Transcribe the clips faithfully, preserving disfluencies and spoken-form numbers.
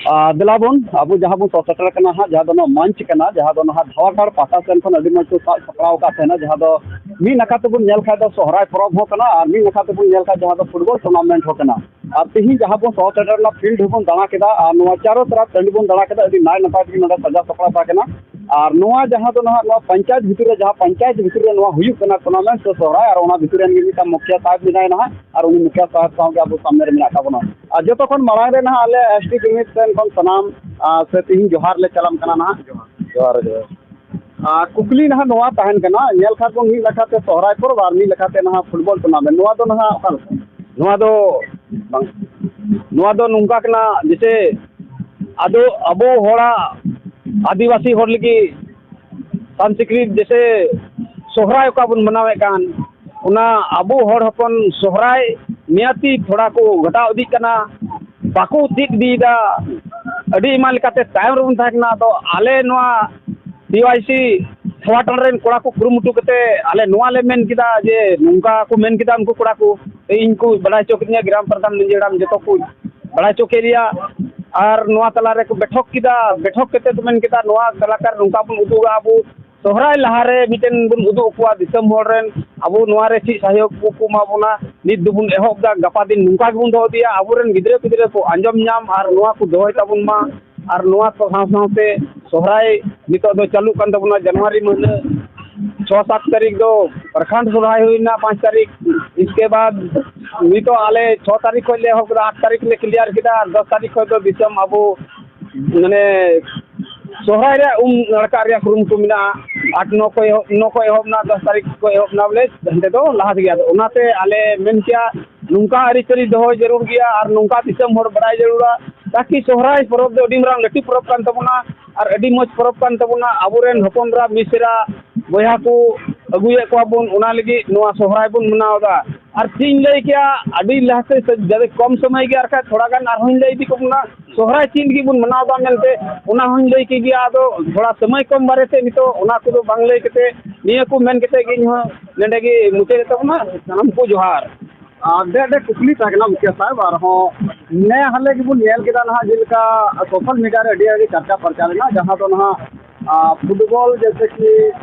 ᱟᱨ ᱫᱮᱞᱟ ᱵᱚᱱ, ᱟᱵᱚ ᱡᱟᱦᱟᱸ ᱵᱚᱱ ᱥᱚᱦᱚᱨ ᱥᱮᱴᱮᱨ ᱠᱟᱱᱟ ᱦᱟᱸᱜ, ᱡᱟᱦᱟᱸ ᱫᱚ ᱱᱚᱣᱟ ᱢᱚᱧᱪ ᱠᱟᱱᱟ, ᱡᱟᱦᱟᱸ ᱫᱚ ᱱᱟᱦᱟᱜ ᱫᱷᱟᱣᱟᱲ ᱜᱟᱲ ᱯᱟᱦᱴᱟ ᱥᱮᱱ ᱠᱷᱚᱱ ᱟᱹᱰᱤ ᱢᱚᱡᱽ ᱠᱚ ᱥᱟᱡᱽ ᱥᱟᱯᱲᱟᱣ ᱟᱠᱟᱫ ᱛᱟᱦᱮᱱᱟ, ᱡᱟᱦᱟᱸ ᱫᱚ ᱢᱤᱫ ᱱᱟᱠᱷᱟ ᱛᱮᱵᱚᱱ ᱧᱮᱞ ᱠᱷᱟᱡ ᱫᱚ ᱥᱚᱦᱨᱟᱭ ᱯᱚᱨᱚᱵᱽ ᱦᱚᱸ ᱠᱟᱱᱟ ᱟᱨ ᱢᱤᱫ ᱱᱟᱠᱷᱟ ᱛᱮᱵᱚᱱ ᱧᱮᱞ ᱠᱷᱟᱡ ᱡᱟᱦᱟᱸ ᱫᱚ ᱯᱷᱩᱴᱵᱚᱞ ᱴᱩᱨᱱᱟᱢᱮᱱᱴ ᱦᱚᱸ ᱠᱟᱱᱟ᱾ ᱟᱨ ᱛᱮᱦᱮᱧ ᱡᱟᱦᱟᱸ ᱵᱚᱱ ᱥᱚᱦᱚᱨ ᱥᱮᱴᱮᱨ ᱨᱮᱱᱟᱜ ᱯᱷᱤᱞᱰ ᱦᱚᱸᱵᱚᱱ ᱫᱟᱬᱟ ᱠᱮᱫᱟ ᱟᱨ ᱱᱚᱣᱟ ᱪᱟᱨᱚ ᱛᱚᱨᱚᱯ ᱴᱟᱺᱰᱤ ᱵᱚᱱ ᱫᱟᱬᱟ ᱠᱮᱫᱟ, ᱟᱹᱰᱤ ᱱᱟᱭ ᱱᱟᱯᱟᱭ ᱛᱮᱜᱮ ᱱᱚᱰᱮ ᱥᱟᱡᱟᱣ ᱥᱟᱯᱲᱟᱣ ᱛᱟᱦᱮᱸ ᱠᱟᱱᱟ᱾ ᱟᱨ ᱱᱚᱣᱟ ᱡᱟᱦᱟᱸ ᱫᱚ ᱱᱟᱦᱟᱜ ᱱᱚᱣᱟ ᱯᱚᱧᱪᱟᱭᱮᱛ ᱵᱷᱤᱛᱤᱨ ᱨᱮ, ᱡᱟᱦᱟᱸ ᱯᱚᱧᱪᱟᱭᱮᱛ ᱵᱷᱤᱛᱤᱨ ᱨᱮ ᱱᱚᱣᱟ ᱦᱩᱭᱩᱜ ᱠᱟᱱᱟ ᱴᱩᱨᱱᱟᱢᱮᱱᱴ ᱥᱮ ᱥᱚᱦᱨᱟᱭ, ᱟᱨ ᱚᱱᱟ ᱵᱷᱤᱛᱤᱨ ᱨᱮᱱ ᱜᱮ ᱢᱤᱫᱴᱟᱝ ᱢᱩᱠᱷᱤᱭᱟᱹ ᱥᱟᱦᱮᱵᱽ ᱢᱮᱱᱟᱭᱟ ᱱᱟᱦᱟᱜ, ᱟᱨ ᱩᱱᱤ ᱢᱩᱠᱷᱤᱭᱟᱹ ᱥᱟᱦᱮᱵᱽ ᱥᱟᱶ ᱜᱮ ᱟᱵᱚ ᱥᱟᱢᱱᱮ ᱨᱮ ᱢᱮᱱᱟᱜ ᱛᱟᱵᱚᱱᱟ᱾ ᱟᱨ ᱡᱚᱛᱚ ᱠᱷᱚᱱ ᱢᱟᱲᱟᱝ ᱨᱮ ᱱᱟᱦᱟᱜ ᱟᱞᱮ ᱮᱥ ᱴᱤ ᱡᱩᱢᱤᱫ ᱥᱮᱱ ᱠᱷᱚᱱ ᱥᱟᱱᱟᱢ, ᱟᱨ ᱥᱮ ᱛᱮᱦᱮᱧ ᱡᱚᱦᱟᱨ ᱞᱮ ᱪᱟᱞᱟᱢ ᱠᱟᱱᱟ ᱱᱟᱦᱟᱜ᱾ ᱡᱚᱦᱟᱨ, ᱡᱚᱦᱟᱨ᱾ ᱟᱨ ᱠᱩᱠᱞᱤ ᱱᱟᱦᱟᱜ ᱱᱚᱣᱟ ᱛᱟᱦᱮᱱ ᱠᱟᱱᱟ, ᱧᱮᱞ ᱠᱷᱟᱱ ᱵᱚᱱ ᱢᱤᱫ ᱱᱟᱠᱷᱟᱛᱮ ᱥᱚᱦᱨᱟᱭ ᱯᱚᱨᱚᱵᱽ ᱟᱨ ᱢᱤᱫ ᱱᱟᱠᱷᱟᱛᱮ ᱱᱟᱦᱟᱜ ᱯᱷᱩᱴᱵᱚᱞ ᱴᱩᱨᱱᱟᱢᱮᱱᱴ, ᱱᱚᱣᱟ ᱫᱚ ᱱᱟᱦᱟᱜ ᱚᱠᱟ ᱞᱮᱠᱟ? ᱱᱚᱣᱟ ᱫᱚ ᱵᱟᱝ, ᱱᱚᱣᱟ ᱫᱚ ᱱᱚᱝᱠᱟ ᱠᱟᱱᱟ, ᱡᱮᱭᱥᱮ ᱟᱫᱚ ᱟᱵᱚ ᱦᱚᱲᱟᱜ, ᱟᱹᱫᱤᱵᱟᱹᱥᱤ ᱦᱚᱲ ᱞᱟᱹᱜᱤᱫ ᱥᱟᱱᱥᱠᱨᱤᱛ ᱡᱮᱭᱥᱮ ᱥᱚᱦᱨᱟᱭ ᱚᱠᱟ ᱵᱚᱱ ᱢᱟᱱᱟᱣᱮᱫ ᱠᱟᱱ, ᱚᱱᱟ ᱟᱵᱚ ᱦᱚᱲ ᱦᱚᱯᱚᱱ ᱥᱚᱦᱨᱟᱭ ᱱᱤᱭᱟᱹᱛᱤ ᱛᱷᱚᱲᱟ ᱠᱚ ᱜᱷᱟᱴᱟᱣ ᱤᱫᱤᱜ ᱠᱟᱱᱟ, ᱵᱟᱠᱚ ᱪᱮᱫ ᱤᱫᱤᱭᱮᱫᱟ᱾ ᱟᱹᱰᱤ ᱟᱭᱢᱟ ᱞᱮᱠᱟᱛᱮ ᱛᱟᱭᱚᱢ ᱨᱮᱵᱚᱱ ᱛᱟᱦᱮᱸ ᱠᱟᱱᱟ᱾ ᱟᱫᱚ ᱟᱞᱮ ᱱᱚᱣᱟ ᱴᱤ ᱣᱟᱭ ᱥᱤ ᱛᱷᱚᱲᱟ ᱴᱚᱞᱟ ᱨᱮᱱ ᱠᱚᱲᱟ ᱠᱚ ᱠᱩᱨᱩᱢᱩᱴᱩ ᱠᱟᱛᱮ ᱟᱞᱮ ᱱᱚᱣᱟ ᱞᱮ ᱢᱮᱱ ᱠᱮᱫᱟ ᱡᱮ ᱱᱚᱝᱠᱟ ᱠᱚ ᱢᱮᱱ ᱠᱮᱫᱟ ᱩᱱᱠᱩ ᱠᱚᱲᱟ ᱠᱚ, ᱤᱧ ᱠᱚ ᱵᱟᱲᱟᱭ ᱦᱚᱪᱚ ᱠᱤᱫᱤᱧᱟ, ᱜᱨᱟᱢ ᱯᱨᱚᱫᱷᱟᱱ ᱢᱟᱹᱡᱷᱤ ᱦᱟᱲᱟᱢ ᱡᱚᱛᱚ ᱠᱚ ᱵᱟᱲᱟᱭ ᱦᱚᱪᱚ ᱠᱮᱫ ᱞᱮᱭᱟ᱾ ᱟᱨ ᱱᱚᱣᱟ ᱛᱟᱞᱟ ᱨᱮᱠᱚ ᱵᱮᱴᱷᱚᱠ ᱠᱮᱫᱟ, ᱵᱮᱴᱷᱚᱠ ᱠᱟᱛᱮ ᱠᱚ ᱢᱮᱱ ᱠᱮᱫᱟ ᱱᱚᱣᱟ ᱮᱞᱟᱠᱟ ᱨᱮ ᱱᱚᱝᱠᱟ ᱵᱚᱱ ᱩᱫᱩᱜᱟ ᱟᱵᱚ ᱥᱚᱦᱨᱟᱭ ᱞᱟᱦᱟᱨᱮ ᱢᱤᱫᱴᱮᱱ ᱵᱚᱱ ᱩᱫᱩᱜ ᱟᱠᱚᱣᱟ ᱫᱤᱥᱚᱢ ᱦᱚᱲ ᱨᱮᱱ, ᱟᱵᱚ ᱱᱚᱣᱟ ᱨᱮ ᱪᱮᱫ ᱥᱚᱦᱭᱳᱜᱽ ᱠᱚ ᱮᱢᱟ ᱵᱚᱱᱟ᱾ ᱱᱤᱛ ᱫᱚᱵᱚᱱ ᱮᱦᱚᱵ ᱮᱫᱟ, ᱜᱟᱯᱟ ᱫᱤᱱ ᱱᱚᱝᱠᱟ ᱜᱮᱵᱚᱱ ᱫᱚᱦᱚ ᱤᱫᱤᱭᱟ, ᱟᱵᱚᱨᱮᱱ ᱜᱤᱫᱽᱨᱟᱹ ᱯᱤᱫᱽᱨᱟᱹ ᱠᱚ ᱟᱸᱡᱚᱢ ᱧᱟᱢ ᱟᱨ ᱱᱚᱣᱟ ᱠᱚ ᱫᱚᱦᱚᱭ ᱛᱟᱵᱚᱱ ᱢᱟ᱾ ᱟᱨ ᱱᱚᱣᱟ ᱠᱚ ᱥᱟᱶ ᱥᱟᱶᱛᱮ ᱥᱚᱦᱨᱟᱭ ᱱᱤᱛᱚᱜ ᱫᱚ ᱪᱟᱹᱞᱩᱜ ᱠᱟᱱ ᱛᱟᱵᱚᱱᱟ, ᱡᱟᱱᱩᱣᱟᱨᱤ ᱢᱟᱹᱦᱱᱟᱹ ᱪᱷᱚ ᱥᱟᱛ ᱛᱟᱹᱨᱤᱠᱷ ᱫᱚ ᱯᱨᱚᱠᱷᱚᱸᱰ ᱥᱚᱦᱨᱟᱭ ᱦᱩᱭᱱᱟ, ᱯᱟᱸᱪ ᱛᱟᱹᱨᱤᱠᱷ, ᱤᱥᱠᱮ ᱵᱟᱫ ᱱᱤᱛᱚᱜ ᱟᱞᱮ ᱪᱷᱚ ᱛᱟᱹᱨᱤᱠᱷ ᱠᱷᱚᱱ ᱞᱮ ᱮᱦᱚᱵ ᱠᱮᱫᱟ, ᱟᱴ ᱛᱟᱹᱨᱤᱠᱷ ᱞᱮ ᱠᱞᱤᱭᱟᱨ ᱠᱮᱫᱟ, ᱟᱨ ᱫᱚᱥ ᱛᱟᱹᱨᱤᱠᱷ ᱠᱷᱚᱱ ᱫᱚ ᱫᱤᱥᱚᱢ ᱟᱵᱚ ᱢᱟᱱᱮ ᱥᱚᱦᱨᱟᱭ ᱨᱮᱭᱟᱜ ᱩᱢ ᱱᱟᱲᱠᱟᱜ ᱨᱮᱭᱟᱜ ᱠᱩᱨᱩᱢᱩᱴᱩ ᱢᱮᱱᱟᱜᱼᱟ᱾ ᱟᱴ ᱱᱚ ᱠᱷᱚᱱ ᱮᱦᱚᱵ, ᱱᱚ ᱠᱷᱚᱱ ᱮᱦᱚᱵ ᱮᱱᱟ, ᱫᱚᱥ ᱛᱟᱹᱨᱤᱠᱷ ᱠᱷᱚᱱ ᱮᱦᱚᱵ ᱮᱱᱟ, ᱵᱚᱞᱮ ᱦᱟᱱᱛᱮ ᱫᱚ ᱞᱟᱦᱟ ᱛᱮᱜᱮ᱾ ᱟᱫᱚ ᱚᱱᱟᱛᱮ ᱟᱞᱮ ᱢᱮᱱ ᱠᱮᱭᱟ ᱱᱚᱝᱠᱟ ᱟᱹᱨᱤᱪᱟᱹᱞᱤ ᱫᱚᱦᱚ ᱡᱟᱹᱨᱩᱲ ᱜᱮᱭᱟ ᱟᱨ ᱱᱚᱝᱠᱟ ᱫᱤᱥᱚᱢ ᱦᱚᱲ ᱵᱟᱲᱟᱭ ᱡᱟᱹᱨᱩᱲᱟ, ᱛᱟᱠᱤ ᱥᱚᱦᱨᱟᱭ ᱯᱚᱨᱚᱵᱽ ᱫᱚ ᱟᱹᱰᱤ ᱢᱟᱨᱟᱝ ᱞᱟᱹᱴᱩ ᱯᱚᱨᱚᱵᱽ ᱠᱟᱱ ᱛᱟᱵᱚᱱᱟ ᱟᱨ ᱟᱹᱰᱤ ᱢᱚᱡᱽ ᱯᱚᱨᱚᱵᱽ ᱠᱟᱱ ᱛᱟᱵᱚᱱᱟ᱾ ᱟᱵᱚᱨᱮᱱ ᱦᱚᱯᱚᱱ ᱮᱨᱟ, ᱢᱤᱥᱮᱨᱟ, ᱵᱚᱭᱦᱟ ᱠᱚ ᱟᱹᱜᱩᱭᱮᱫ ᱠᱚᱣᱟ ᱵᱚᱱ, ᱚᱱᱟ ᱞᱟᱹᱜᱤᱫ ᱱᱚᱣᱟ ᱥᱚᱦᱨᱟᱭ ᱵᱚᱱ ᱢᱟᱱᱟᱣ ᱮᱫᱟ᱾ ᱟᱨ ᱪᱮᱫ ᱤᱧ ᱞᱟᱹᱭ ᱠᱮᱭᱟ, ᱟᱹᱰᱤ ᱞᱟᱦᱟᱛᱮ ᱥᱮ ᱡᱟᱫᱮ ᱠᱚᱢ ᱥᱚᱢᱚᱭ ᱜᱮ, ᱟᱨ ᱠᱷᱟᱡ ᱛᱷᱚᱲᱟ ᱜᱟᱱ ᱟᱨᱦᱚᱸᱧ ᱞᱟᱹᱭ ᱤᱫᱤ ᱠᱚ ᱠᱟᱱᱟ, ᱥᱚᱦᱨᱟᱭ ᱪᱮᱫ ᱞᱟᱹᱜᱤᱫ ᱵᱚᱱ ᱢᱟᱱᱟᱣ ᱮᱫᱟ ᱢᱮᱱᱛᱮ, ᱚᱱᱟ ᱦᱚᱸᱧ ᱞᱟᱹᱭ ᱠᱮᱫ ᱜᱮᱭᱟ᱾ ᱟᱫᱚ ᱛᱷᱚᱲᱟ ᱥᱚᱢᱚᱭ ᱠᱚᱢ ᱵᱟᱨᱮᱛᱮ ᱱᱤᱛᱚᱜ ᱚᱱᱟ ᱠᱚᱫᱚ ᱵᱟᱝ ᱞᱟᱹᱭ ᱠᱟᱛᱮ, ᱱᱤᱭᱟᱹ ᱠᱚ ᱢᱮᱱ ᱠᱟᱛᱮ ᱜᱮ ᱤᱧ ᱦᱚᱸ ᱱᱚᱰᱮ ᱜᱮ ᱢᱩᱪᱟᱹᱫ ᱮᱫ ᱛᱟᱵᱚᱱᱟ᱾ ᱥᱟᱱᱟᱢ ᱠᱚ ᱡᱚᱦᱟᱨ᱾ ᱟᱨ ᱟᱹᱰᱤ ᱟᱹᱰᱤ ᱠᱩᱠᱞᱤ ᱛᱟᱦᱮᱸ ᱠᱟᱱᱟ ᱢᱩᱠᱷᱤᱭᱟᱹ ᱥᱟᱦᱮᱵᱽ, ᱟᱨᱦᱚᱸ ᱱᱮ ᱦᱟᱞᱮ ᱜᱮᱵᱚᱱ ᱧᱮᱞ ᱠᱮᱫᱟ ᱱᱟᱦᱟᱜ, ᱡᱮᱞᱮᱠᱟ ᱥᱳᱥᱟᱞ ᱢᱤᱰᱤᱭᱟ ᱨᱮ ᱟᱹᱰᱤ ᱟᱹᱰᱤ ᱪᱟᱨᱪᱟ ᱯᱨᱚᱪᱟᱨ ᱮᱱᱟ, ᱡᱟᱦᱟᱸ ᱫᱚ ᱱᱟᱦᱟᱜ ᱟᱨ ᱯᱷᱩᱴᱵᱚᱞ ᱡᱮᱭᱥᱮ ᱠᱤ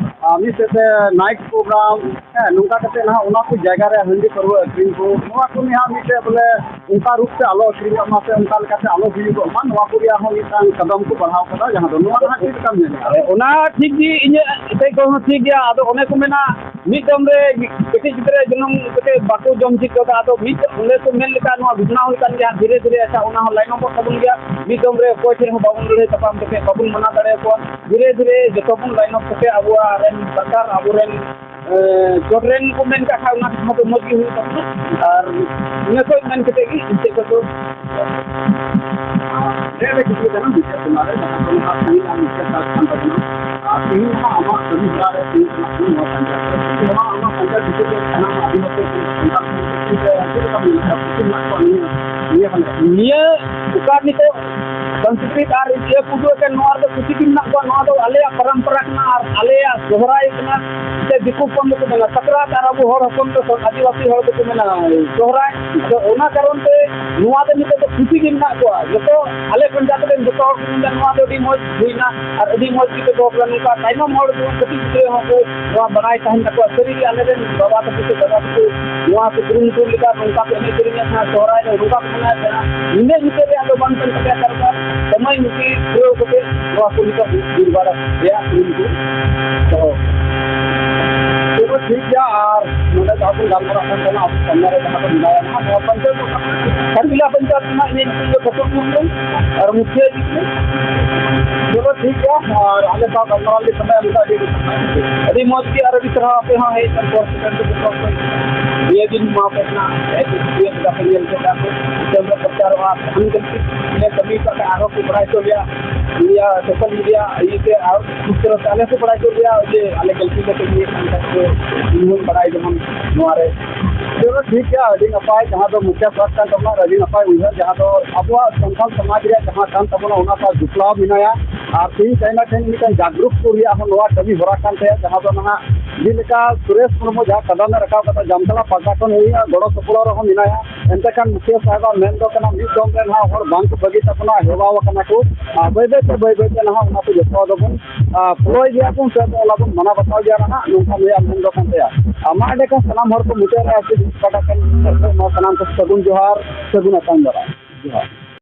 ᱟᱨ ᱢᱤᱫ ᱥᱮᱫ ᱛᱮ ᱱᱟᱭᱤᱴ ᱯᱨᱳᱜᱨᱟᱢ, ᱦᱮᱸ, ᱱᱚᱝᱠᱟ ᱠᱟᱛᱮ ᱱᱟᱦᱟᱜ ᱚᱱᱟ ᱠᱚ ᱡᱟᱭᱜᱟ ᱨᱮ ᱦᱟᱺᱰᱤ ᱯᱟᱹᱨᱣᱟᱹ ᱟᱹᱠᱷᱨᱤᱧ ᱠᱚ, ᱱᱚᱣᱟ ᱠᱚ ᱱᱟᱦᱟᱜ ᱢᱤᱫᱴᱮᱡ ᱵᱚᱞᱮ ᱚᱱᱠᱟ ᱨᱩᱯ ᱛᱮ ᱟᱞᱚ ᱟᱹᱠᱷᱨᱤᱧᱚᱜ ᱢᱟ ᱥᱮ ᱚᱱᱠᱟ ᱞᱮᱠᱟᱛᱮ ᱟᱞᱚ ᱦᱩᱭᱩᱜᱚᱜ ᱢᱟ, ᱱᱚᱣᱟ ᱠᱚ ᱨᱮᱭᱟᱜ ᱦᱚᱸ ᱢᱤᱫᱴᱟᱝ ᱠᱟᱫᱚᱢ ᱠᱚ ᱵᱟᱲᱦᱟᱣ ᱠᱟᱫᱟ, ᱡᱟᱦᱟᱸ ᱫᱚ ᱱᱚᱣᱟ ᱱᱟᱦᱟᱜ ᱪᱮᱫ ᱞᱮᱠᱟᱢ ᱧᱮᱞᱮᱫᱼᱟ? ᱚᱱᱟ ᱴᱷᱤᱠ ᱜᱮ, ᱤᱧᱟᱹᱜ ᱥᱮᱫ ᱠᱷᱚᱱ ᱦᱚᱸ ᱴᱷᱤᱠ ᱜᱮᱭᱟ᱾ ᱟᱫᱚ ᱚᱱᱮ ᱠᱚ ᱢᱮᱱᱟ, ᱢᱤᱫ ᱫᱚᱢ ᱨᱮ ᱠᱟᱹᱴᱤᱡ ᱜᱤᱫᱽᱨᱟᱹ ᱡᱟᱱᱟᱢ ᱠᱟᱛᱮ ᱵᱟᱠᱚ ᱡᱚᱢ ᱪᱮᱫ ᱠᱟᱫᱟ, ᱟᱫᱚ ᱢᱤᱫ ᱚᱸᱰᱮ ᱠᱚ ᱢᱮᱱ ᱞᱮᱠᱟ ᱱᱚᱣᱟ ᱜᱷᱚᱴᱚᱱᱟ ᱦᱩᱭ ᱠᱟᱱ ᱜᱮᱭᱟ, ᱫᱷᱤᱨᱮ ᱫᱷᱤᱨᱮ ᱟᱪᱪᱷᱟ ᱚᱱᱟ ᱦᱚᱸ ᱞᱟᱭᱤᱱᱚᱜ ᱛᱟᱵᱚᱱ ᱜᱮᱭᱟ᱾ ᱢᱤᱫ ᱫᱚᱢ ᱨᱮ ᱚᱠᱚᱭ ᱴᱷᱮᱱ ᱦᱚᱸ ᱵᱟᱵᱚᱱ ᱞᱟᱹᱲᱦᱟᱹᱭ ᱛᱟᱯᱟᱢ ᱠᱟᱛᱮ ᱵᱟᱵᱚᱱ ᱢᱟᱱᱟ ᱫᱟᱲᱮᱭᱟᱠᱚᱣᱟ᱾ ᱫᱷᱤᱨᱮ ᱫᱷᱤᱨᱮ ᱡᱚᱛᱚ ᱵᱚᱱ ᱞᱟᱭᱤᱱ ᱚᱯ ᱠᱟᱛᱮ ᱟᱵᱚᱣᱟᱜ ᱨᱮᱱ ᱥᱚᱨᱠᱟᱨ, ᱟᱵᱚᱨᱮᱱ ᱮ, ᱪᱚᱴ ᱨᱮᱱ ᱠᱚ ᱢᱮᱱ ᱠᱟᱜ ᱠᱷᱟᱱ ᱚᱱᱟ ᱠᱚ ᱢᱚᱡᱽ ᱜᱮ ᱦᱩᱭᱩᱜ ᱛᱟᱵᱚᱱᱟ᱾ ᱟᱨ ᱤᱱᱟᱹ ᱠᱷᱚᱡ ᱢᱮᱱ ᱠᱟᱛᱮ ᱜᱮ ᱤᱧ ᱥᱮᱫ ᱠᱷᱚᱡ ᱫᱚ ᱱᱮᱰᱮ ᱠᱤᱪᱷᱩ ᱜᱮ ᱠᱟᱱᱟ, ᱢᱩᱪᱟᱹᱫ ᱥᱮᱱᱟ ᱨᱮ ᱡᱟᱦᱟᱸ ᱫᱚ ᱱᱚᱝᱠᱟ ᱛᱮᱦᱮᱧ ᱟᱢ ᱢᱩᱪᱟᱹᱫ ᱠᱟᱜ ᱠᱟᱱ ᱛᱟᱵᱚᱱᱟ᱾ ᱟᱨ ᱛᱮᱦᱮᱧ ᱦᱚᱸ ᱟᱢᱟᱜ ᱠᱟᱹᱢᱤ ᱦᱚᱨᱟ ᱨᱮ ᱛᱮᱦᱮᱧ ᱠᱟᱱᱟ ᱱᱚᱣᱟ ᱯᱟᱧᱡᱟᱵᱽ ᱨᱮ᱾ ᱱᱚᱣᱟ ᱟᱢᱟᱜ ᱯᱟᱧᱡᱟᱵᱽ ᱵᱤᱥᱚᱭ ᱛᱮ ᱥᱟᱱᱟᱢ ᱟᱹᱫᱤᱵᱟᱹᱥᱤ ᱠᱚ ᱥᱟᱱᱛᱟᱲ ᱠᱚ ᱪᱮᱫ ᱞᱮᱠᱟ ᱢᱮᱱᱟᱜ ᱠᱚᱣᱟ, ᱠᱩᱥᱤ ᱢᱮᱱᱟᱜ ᱠᱚᱣᱟ ᱱᱤᱭᱟᱹ, ᱱᱤᱭᱟᱹ ᱦᱟᱞᱮ? ᱱᱤᱭᱟᱹ ᱚᱠᱟ ᱱᱤᱛᱚᱜ ᱥᱚᱝᱥᱠᱨᱤᱛ ᱟᱨ ᱤᱭᱟᱹ ᱠᱚᱫᱚ ᱮᱠᱮᱱ ᱱᱚᱣᱟ ᱨᱮᱫᱚ ᱠᱩᱥᱤ ᱜᱮ ᱢᱮᱱᱟᱜ ᱠᱚᱣᱟ᱾ ᱱᱚᱣᱟ ᱫᱚ ᱟᱞᱮᱭᱟᱜ ᱯᱚᱨᱚᱢᱯᱚᱨᱟ ᱠᱟᱱᱟ ᱟᱨ ᱟᱞᱮᱭᱟᱜ ᱥᱚᱦᱨᱟᱭ ᱠᱟᱱᱟ᱾ ᱥᱮ ᱫᱤᱠᱩ ᱦᱚᱯᱚᱱ ᱫᱚᱠᱚ ᱢᱮᱱᱟ ᱥᱟᱠᱨᱟᱛ ᱟᱨ ᱟᱵᱚ ᱦᱚᱲ ᱦᱚᱯᱚᱱ ᱫᱚ, ᱟᱹᱫᱤᱵᱟᱹᱥᱤ ᱦᱚᱲ ᱫᱚᱠᱚ ᱢᱮᱱᱟ ᱥᱚᱦᱨᱟᱭ᱾ ᱟᱫᱚ ᱚᱱᱟ ᱠᱟᱨᱚᱱ ᱛᱮ ᱱᱚᱣᱟ ᱫᱚ ᱱᱤᱛᱚᱜ ᱫᱚ ᱠᱩᱥᱤ ᱜᱮ ᱢᱮᱱᱟᱜ ᱠᱚᱣᱟ᱾ ᱡᱚᱛᱚ ᱟᱞᱮ ᱠᱷᱚᱱ ᱡᱟᱦᱟᱸ ᱛᱤᱱᱟᱹᱜ ᱡᱚᱛᱚ ᱦᱚᱲ ᱠᱚ ᱢᱮᱱᱫᱟ ᱱᱚᱣᱟ ᱫᱚ ᱟᱹᱰᱤ ᱢᱚᱡᱽ ᱦᱩᱭᱱᱟ ᱟᱨ ᱟᱹᱰᱤ ᱢᱚᱡᱽ ᱜᱮᱯᱮ ᱫᱚᱦᱚ ᱠᱮᱫᱟ᱾ ᱱᱚᱝᱠᱟ ᱛᱟᱭᱱᱚᱢ ᱦᱚᱲ ᱡᱮᱢᱚᱱ ᱠᱟᱹᱴᱤᱡ ᱜᱤᱫᱽᱨᱟᱹ ᱦᱚᱸᱠᱚ ᱱᱚᱣᱟ ᱵᱟᱲᱟᱭ ᱛᱟᱦᱮᱱ ᱛᱟᱠᱚᱣᱟ᱾ ᱥᱟᱹᱨᱤᱜᱮ ᱟᱞᱮᱨᱮᱱ ᱵᱟᱵᱟ ᱛᱟᱠᱚ ᱥᱮ ᱫᱟᱫᱟ ᱛᱟᱠᱚ ᱱᱚᱣᱟ ᱠᱚ ᱠᱩᱨᱩᱢᱩᱴᱩ ᱞᱮᱫᱟ, ᱱᱚᱝᱠᱟ ᱠᱚ ᱮᱱᱮᱡ ᱥᱮᱨᱮᱧᱮᱫ ᱛᱟᱦᱮᱱᱟ, ᱥᱚᱦᱨᱟᱭ ᱨᱮ ᱱᱚᱝᱠᱟ ᱠᱚ ᱢᱟᱱᱟᱣᱮᱫ ᱛᱟᱦᱮᱱᱟ᱾ ᱧᱤᱫᱟᱹ ᱧᱩᱛᱟᱹ ᱨᱮᱭᱟᱜ ᱫᱚ ᱵᱟᱝ ᱠᱟᱱ ᱛᱟᱯᱮᱭᱟ ᱫᱚᱨᱠᱟᱨ, ᱥᱚᱢᱚᱭ ᱢᱩᱪᱤ ᱯᱩᱨᱟᱹᱣ ᱠᱟᱛᱮ ᱱᱚᱣᱟ ᱠᱚ ᱱᱤᱛᱚᱜ ᱵᱤᱨ ᱵᱟᱲᱟ ᱨᱮᱭᱟᱜ ᱠᱩᱨᱩᱢᱩᱴᱩ ᱫᱚᱦᱚ᱾ ᱛᱚᱵᱮ ᱴᱷᱤᱠ ᱜᱮᱭᱟ, ᱟᱨ ᱱᱚᱰᱮ ᱡᱟᱦᱟᱸ ᱵᱚᱱ ᱜᱟᱞᱢᱟᱨᱟᱜ ᱠᱟᱱ ᱛᱟᱦᱮᱱᱟ, ᱟᱵᱚ ᱥᱟᱢᱱᱟ ᱨᱮ ᱡᱟᱦᱟᱸ ᱵᱚᱱ ᱢᱮᱱᱟᱭᱟ, ᱱᱚᱣᱟ ᱯᱚᱧᱪᱟᱭᱮᱛ ᱥᱟᱨᱜᱤᱞᱟ ᱯᱚᱧᱪᱟᱭᱮᱛ ᱨᱮᱱᱟᱜ ᱤᱧᱟᱹᱜ ᱧᱩᱛᱩᱢ ᱫᱚ ᱠᱟᱹᱯᱩᱨ ᱢᱩᱨᱢᱩ ᱟᱨ ᱢᱩᱠᱷᱤᱭᱟᱹ ᱪᱚᱞᱚ ᱴᱷᱤᱠ ᱜᱮᱭᱟ, ᱟᱨ ᱟᱞᱮ ᱥᱟᱶ ᱜᱟᱞᱢᱟᱨᱟᱣ ᱞᱟᱹᱜᱤᱫ ᱥᱚᱢᱚᱭ ᱮᱢ ᱠᱟᱛᱮ ᱟᱹᱰᱤ ᱟᱹᱰᱤ ᱥᱟᱨᱦᱟᱣ᱾ ᱟᱹᱰᱤ ᱢᱚᱡᱽ ᱜᱮ, ᱟᱨ ᱟᱹᱰᱤ ᱥᱟᱨᱦᱟᱣ ᱟᱯᱮ ᱦᱚᱸ ᱦᱮᱡ ᱮᱱ ᱯᱚᱨ ᱥᱮᱴᱮᱨ ᱠᱟᱛᱮ ᱯᱚᱨ ᱠᱷᱚᱱ ᱱᱤᱭᱟᱹ ᱫᱤᱱ ᱮᱢᱟ ᱯᱮ ᱠᱟᱱᱟ, ᱦᱮᱡ ᱠᱟᱛᱮ ᱯᱮ ᱧᱮᱞ ᱠᱮᱫᱟ ᱯᱮ, ᱫᱤᱥᱚᱢ ᱨᱮ ᱯᱨᱚᱪᱟᱨᱚᱜᱼᱟ, ᱟᱢ ᱡᱟᱹᱥᱛᱤ ᱱᱤᱭᱟᱹ ᱠᱟᱹᱢᱤ ᱠᱟᱛᱮ ᱟᱨᱦᱚᱸ ᱠᱚ ᱵᱟᱲᱟᱭ ᱦᱚᱪᱚ ᱞᱮᱭᱟ, ᱱᱤᱭᱟᱹ ᱥᱳᱥᱟᱞ ᱢᱤᱰᱤᱭᱟ ᱤᱭᱟᱹᱛᱮ ᱟᱨ ᱠᱷᱩᱵ ᱥᱚᱨᱚᱥ ᱟᱞᱮ ᱦᱚᱸᱠᱚ ᱵᱟᱲᱟᱭ ᱦᱚᱪᱚ ᱞᱮᱭᱟ ᱡᱮ ᱟᱞᱮ ᱜᱟᱹᱞᱛᱤ ᱠᱟᱛᱮ ᱱᱤᱭᱟᱹ ᱠᱟᱹᱢᱤ ᱠᱟᱛᱮ ᱤᱧ ᱦᱚᱸᱧ ᱵᱟᱲᱟᱭ ᱡᱮᱢᱚᱱ ᱱᱚᱣᱟ ᱨᱮ᱾ ᱪᱚᱞᱚ ᱴᱷᱤᱠ ᱜᱮᱭᱟ, ᱟᱹᱰᱤ ᱱᱟᱯᱟᱭ, ᱡᱟᱦᱟᱸ ᱫᱚ ᱢᱩᱠᱷᱤᱭᱟᱹ ᱥᱚᱨᱠᱟᱨ ᱛᱟᱵᱚᱱᱟ, ᱟᱹᱰᱤ ᱱᱟᱯᱟᱭ ᱩᱭᱦᱟᱹᱨ, ᱡᱟᱦᱟᱸ ᱫᱚ ᱟᱵᱚᱣᱟᱜ ᱥᱟᱱᱛᱟᱲ ᱥᱚᱢᱟᱡᱽ ᱨᱮᱭᱟᱜ ᱡᱟᱦᱟᱸ ᱠᱟᱱ ᱛᱟᱵᱚᱱᱟ ᱚᱱᱟ ᱥᱟᱶ ᱡᱚᱯᱲᱟᱣ ᱢᱮᱱᱟᱭᱟ᱾ ᱟᱨ ᱛᱮᱦᱮᱧ ᱪᱟᱭᱱᱟ ᱴᱷᱮᱱ ᱢᱤᱫᱴᱟᱝ ᱡᱟᱜᱽᱨᱩᱠ ᱠᱚ ᱨᱮᱭᱟᱜ ᱦᱚᱸ ᱱᱚᱣᱟ ᱠᱟᱹᱢᱤ ᱦᱚᱨᱟ ᱠᱟᱱ ᱛᱟᱭᱟ, ᱡᱟᱦᱟᱸ ᱫᱚ ᱱᱟᱦᱟᱜ ᱡᱮᱞᱮᱠᱟ ᱥᱩᱨᱮᱥ ᱢᱩᱨᱢᱩ ᱡᱟᱦᱟᱸ ᱠᱟᱫᱟᱢᱮ ᱨᱟᱠᱟᱵ ᱠᱟᱫᱟ, ᱡᱟᱢᱛᱟᱲᱟ ᱯᱟᱦᱴᱟ ᱠᱷᱚᱱ ᱩᱱᱤᱭᱟᱜ ᱜᱚᱲᱚ ᱥᱚᱯᱚᱦᱚᱫ ᱨᱮᱦᱚᱸ ᱢᱮᱱᱟᱭᱟ᱾ ᱮᱱᱛᱮ ᱠᱷᱟᱱ ᱢᱩᱠᱷᱤᱭᱟᱹ ᱥᱟᱦᱮᱵᱟᱜ ᱢᱮᱱ ᱫᱚ ᱠᱟᱱᱟ, ᱢᱤᱫ ᱫᱚᱢ ᱨᱮ ᱱᱟᱦᱟᱜ ᱦᱚᱲ ᱵᱟᱝ ᱠᱚ ᱵᱟᱹᱜᱤ ᱛᱟᱵᱚᱱᱟ, ᱦᱮᱣᱟᱣ ᱟᱠᱟᱱᱟ ᱠᱚ᱾ ᱟᱨ ᱵᱟᱹᱭ ᱵᱟᱹᱭ ᱛᱮ, ᱵᱟᱹᱭ ᱵᱟᱹᱭ ᱛᱮ ᱱᱟᱦᱟᱜ ᱚᱱᱟ ᱠᱚ ᱡᱚᱛᱚ ᱫᱚᱵᱚᱱ, ᱟᱨ, ᱯᱷᱚᱞᱚᱭ ᱜᱮᱭᱟ ᱵᱚᱱ, ᱥᱮ ᱚᱱᱟ ᱵᱚᱱ ᱢᱟᱱᱟᱣ ᱵᱟᱛᱟᱣ ᱜᱮᱭᱟ ᱱᱟᱦᱟᱜ, ᱱᱚᱝᱠᱟ ᱱᱩᱭᱟᱜ ᱢᱮᱱ ᱫᱚ ᱠᱟᱱ ᱛᱟᱭᱟ᱾ ᱟᱨ ᱢᱟ ᱮᱸᱰᱮ ᱠᱷᱟᱱ ᱥᱟᱱᱟᱢ ᱦᱚᱲ ᱠᱚ ᱢᱩᱪᱟᱹᱫ ᱨᱮ ᱟᱨ ᱪᱮᱫ ᱯᱟᱦᱴᱟ ᱠᱷᱚᱱ ᱥᱮᱫ ᱠᱷᱚᱱ ᱢᱟ ᱥᱟᱱᱟᱢ ᱠᱚ ᱥᱟᱹᱜᱩᱱ ᱡᱚᱦᱟᱨ, ᱥᱟᱹᱜᱩᱱ ᱟᱛᱟᱝ ᱫᱟᱨᱟᱢ᱾ ᱡᱚᱦᱟᱨ᱾